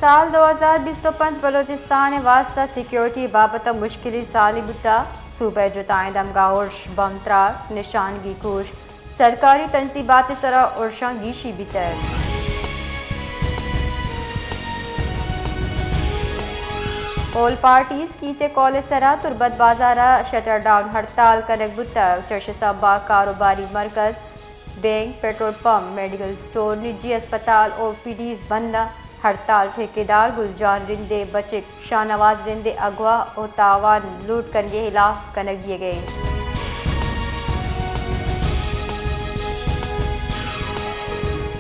سال دو ہزار بیست و پنچ بلوچستان ء واستہ سیکورٹی ء بابت ء مشکلیں سالے بوتگ۔ صوبہ ء جتائیں دمگاں ارش، بم تراک، نشانگی کوش، سرکاری تنصیبات ء سرا ارشاں گیشی بیتگ۔ آل پارٹیز کیچ ء کال ء سرا تربت بازار ء شٹر ڈاؤن ہڑتال کنگ بوتگ۔ چرش سبا کاروباری مرکز، bank, petrol pump, medical store, نجی ہسپتال، او پی ڈیز بند انت۔ ہڑتال ٹھیکیدار گل جان رند ء بچک شاہ نواز رند ء اغوا و تاوان لوٹ کنگ ء ہلاپ کنگ بیگ ء انت۔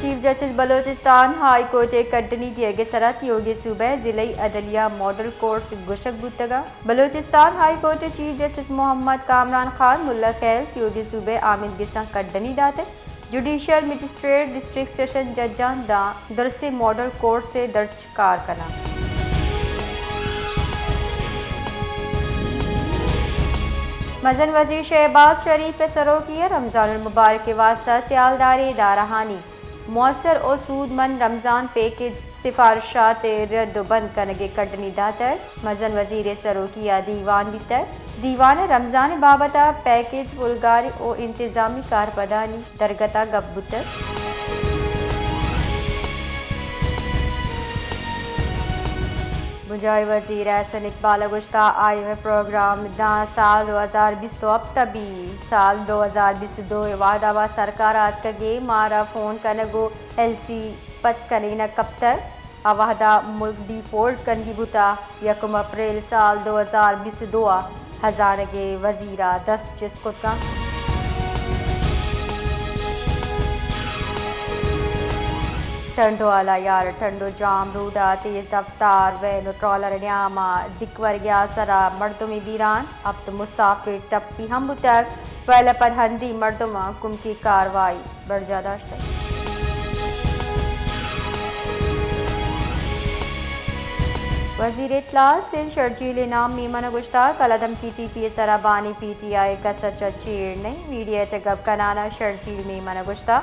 Chief justice Balochistan high court ء کڈنی دیگ ء سرا تیوگیں صوبہ ء ضلعی عدلیہ ماڈل کورٹس گوشگ بوتگ انت۔ بلوچستان ہائی کورٹ ء چیف جسٹس محمد کامران خان ملا خیل تیوگیں صوبہ ء آمید گساں کڈنی داتگ۔ جوڈیشل مجسٹریٹ ڈسٹرکٹ سیشن ججاں داں درسیں ماڈل کورٹس ء درچ کار کناں۔ مزن وزیر شہباز شریف ء سروکی ء رمضان المبارک ء واستہ سیالداریں ادارہانی مؤثر و سود مند رمضان پیکج سفارشات ء رد و بند کنگ ء کڈنی داتگ۔ مزن وزیر ء سروکی ء دیوان بیتگ۔ دیوان ء رمضان ء بابت ء پیکج، پلگاری و انتظامی کارپدانی درگت ء گپ بوتگ۔ بنجاہی وزیر احسن اقبال ء گوشتگ، آئی ایم ایف پروگرام داں سال دو ہزار بیست و ہپت ء بی، سال دو ہزار بیست و دو ء وہد ء سرکار ء آتکگ ء مارا فون کنگ و ایل سی پچ کنگ نہ کپتگ۔ آ وہد ء ملک ڈیفالٹ کنگی بوتگ۔ یکم اپریل سال دو ہزار بیست و دو ء ہزانگ ء وزیر ء دست چست کت کنت۔ ٹنڈو ء لایار ٹنڈو جام روڈ ء تیز رفتار وین و ٹرالر ء نیام ء دک ورگ ء سرا مردمے بیران، ہپت مسافر ٹپی ہم بوتگ، ویل ء پد ہندی مردماں کمکی کاروائی برجاہ داشتگ۔ وزیر اطلاعات سندھ شرجیل انعام میمن ء گوشتگ، کلادم ٹی ٹی پی ء سرا بانی پی ٹی آئی ء کس ء چہ چیر نہ انت۔ میڈیا ء چہ گپ کنان ء شرجیل میمن ء گوشتگ،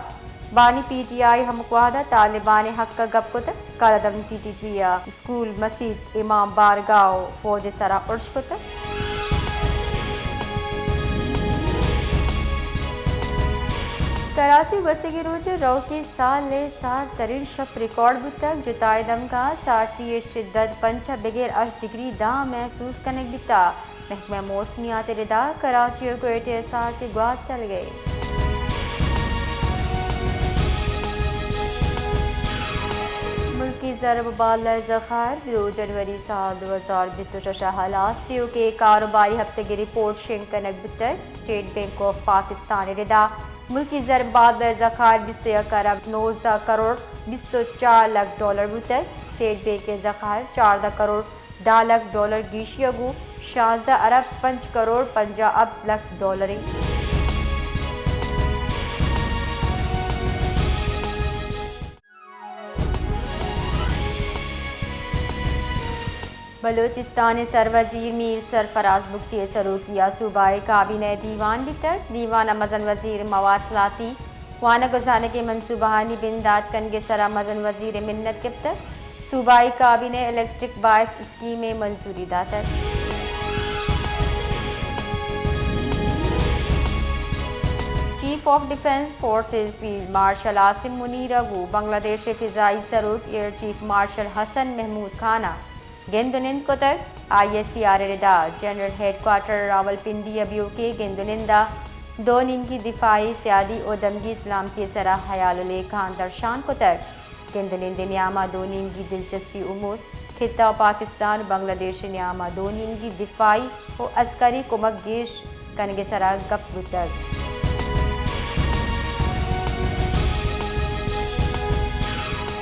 بانی پی ٹی آئی ہمک وہد ء طالبان ء حق ء گپ کتگ، کلادم ٹی ٹی پی ء اسکول، مسیت، امام بارگاہ و فوج ء سرا ارش کتگ۔ کراچی گوستگیں روچ ء روکیں سال ء سارد ترین شپ ریکارڈ بوتگ، جتائیں دمگاں سارتی ء شدت پنچ ء بگر ہشت ڈگری داں محسوس کنگ بیتگ۔ محکمہ موسمیات ء ردا کراچی و کوئٹہ ء سارتی گوات چلگ ء انت۔ ملکی زر ء مبادلہ ء ذخائر دو جنوری سال دو ہزار بیست و شش ء ہلاس، تیوکیں کاروباری ہپتگی رپورٹ شنگ کنگ بوتگ۔ اسٹیٹ بینک آف پاکستان ء ردا ملکی زر مبادلہ ء ذخائر بیست و یک ارب نوزدہ کروڑ بیست و چار لکھ ڈالر بوتگ۔ اسٹیٹ بینک ء ذخائر چاردہ کروڑ دہ لکھ ڈالر گیشی ء گوں شانزدہ ارب پنچ کروڑ پنجاہ ارب لکھ ڈالر انت۔ بلوچستان ء سروزیر میر سرفراز بگٹی ء سروکی ء صوبائی کابینہ ء دیوان بیتگ۔ دیوان ء مزن وزیر مواصلاتی وانگ و زانگی منصوبہانی بندات کنگ ء سرا مزن وزیر ء منت گپتگ۔ صوبائی کابینہ ء الیکٹرک بائیک اسکیم ء منظوری داتگ۔ Chief of defence forces field marshal Asim Munir ء گوں بنگلہ دیش ء فضائی سروک air chief marshal Hasan Mahmood Khan ء گند و نند کتگ۔ آئی ایس پی آر ء ردا جنرل ہیڈ کوارٹر راولپنڈی ء بیوکیں گند و نند ء دو نیمگی دفاعی، سیادی و دمگی سلامتی ء سرا ہیال و لیکہاں درشان کتگ۔ گند و نند ء نیام ء دو نیمگی دلچسپی امور، خطہ و پاکستان و بنگلہ دیش ء نیام ء دو نیمگی دفاعی و عسکری کمک گیش کنگ ء سرا گپ بوتگ۔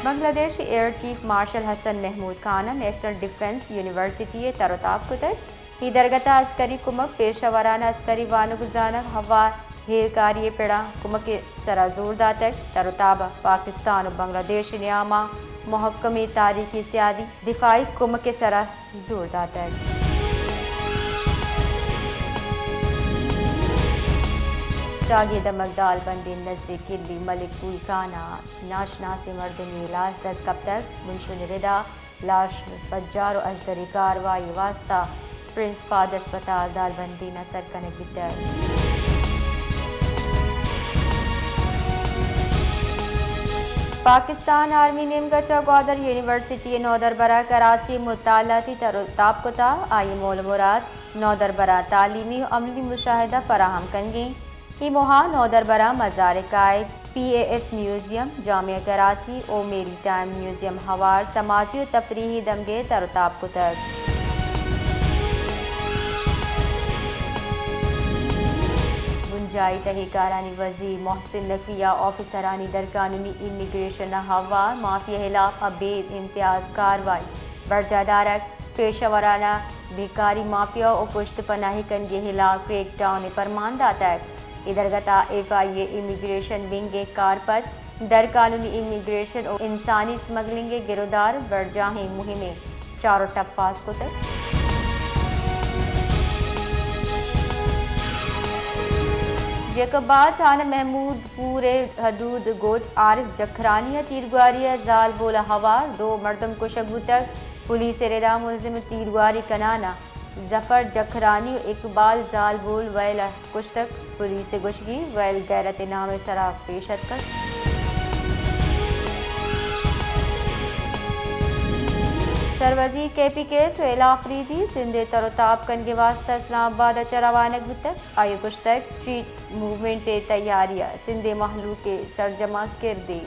بنگلہ دیش ء year chief marshal Hasan Mahmood Khan ء نیشنل ڈیفنس یونیورسٹی ء تر و تاب کتگ۔ اے درگت ء عسکری کمک، پیشہ ورانہ عسکری وانگ و زانگ، ہوار ہیلکاری ء پڑاں کمک ء سرا زور داتگ۔ تر و تاب ء پاکستان و بنگلہ دیش ء نیام ء محکمیں تاریخی سیادی، دفاعی کمک ء سرا زور داتگ۔ جاگہے دمگ دالبندیں نزیک کلی ملک پول خان ء ناشناسیں مردمے لاش دست کپتگ۔ بنشون ء ردا لاش پجار و اژدری کاروائی واستا پرنس فہد ہسپتال دالبندی نا سر کنگ بیتگ۔ پاکستان آرمی نیمگا چہ گوادر یونیورسٹی نودربرا کراچی مطالعاتی تر و تاب کتا، آئی مول مراد نودربراں تعلیمی و عملی مشاہدہ فراہم کنگیں۔ اے موہا نودربراں مزار قائد، پی اے ایف میوزیم، جامعہ کراچی و میری ٹائم میوزیم ہوار سماجی و تفریحی دمگے تر و تاب کتگ۔ بنجاہی تہی کارانی وزیر محسن نقوی ء آفیسرانی درقانونی امیگریشن ء ہوار مافیا ہلاف ء بید امتیاز کاروائی برجاہ دارگ۔ پیشہ ورانہ بیکاری مافیا و پشت پناہی کنگی ہلاف کریک ڈاؤن ء پرمان داتگ۔ اے درگت ء ایف آئی اے امیگریشن ونگ ء کارپد درقانونی امیگریشن و انسانی سمگلنگ ء گرودار برجاہیں مہمے چار و ٹپاس کتگ۔ جیکب آباد تھانہ محمود پور ء حدود گوٹھ عارف جکھرانی ء تیرگواری ء زالبول ء ہوار دو مردم کشگ بوتگ۔ پولیس ء ردا ملزم تیرگواری کنان ء ظفر جکھرانی و اقبال زالبول ویل ء کشتگ۔ پولیس ء گوشگی ویل غیرت ء نام ء سرا پیش اتکگ۔ سروزیر کے پی کیس و ہیلاپ ریزی سندھ ء تر و تاب کنگ ء واستہ اسلام آباد ء چہ روانگ بوتگ۔ آئی ء گوشتگ، ٹریٹ موومنٹ ء تیاری ء سندھ ء مہلوک ء سرجم ء کردے۔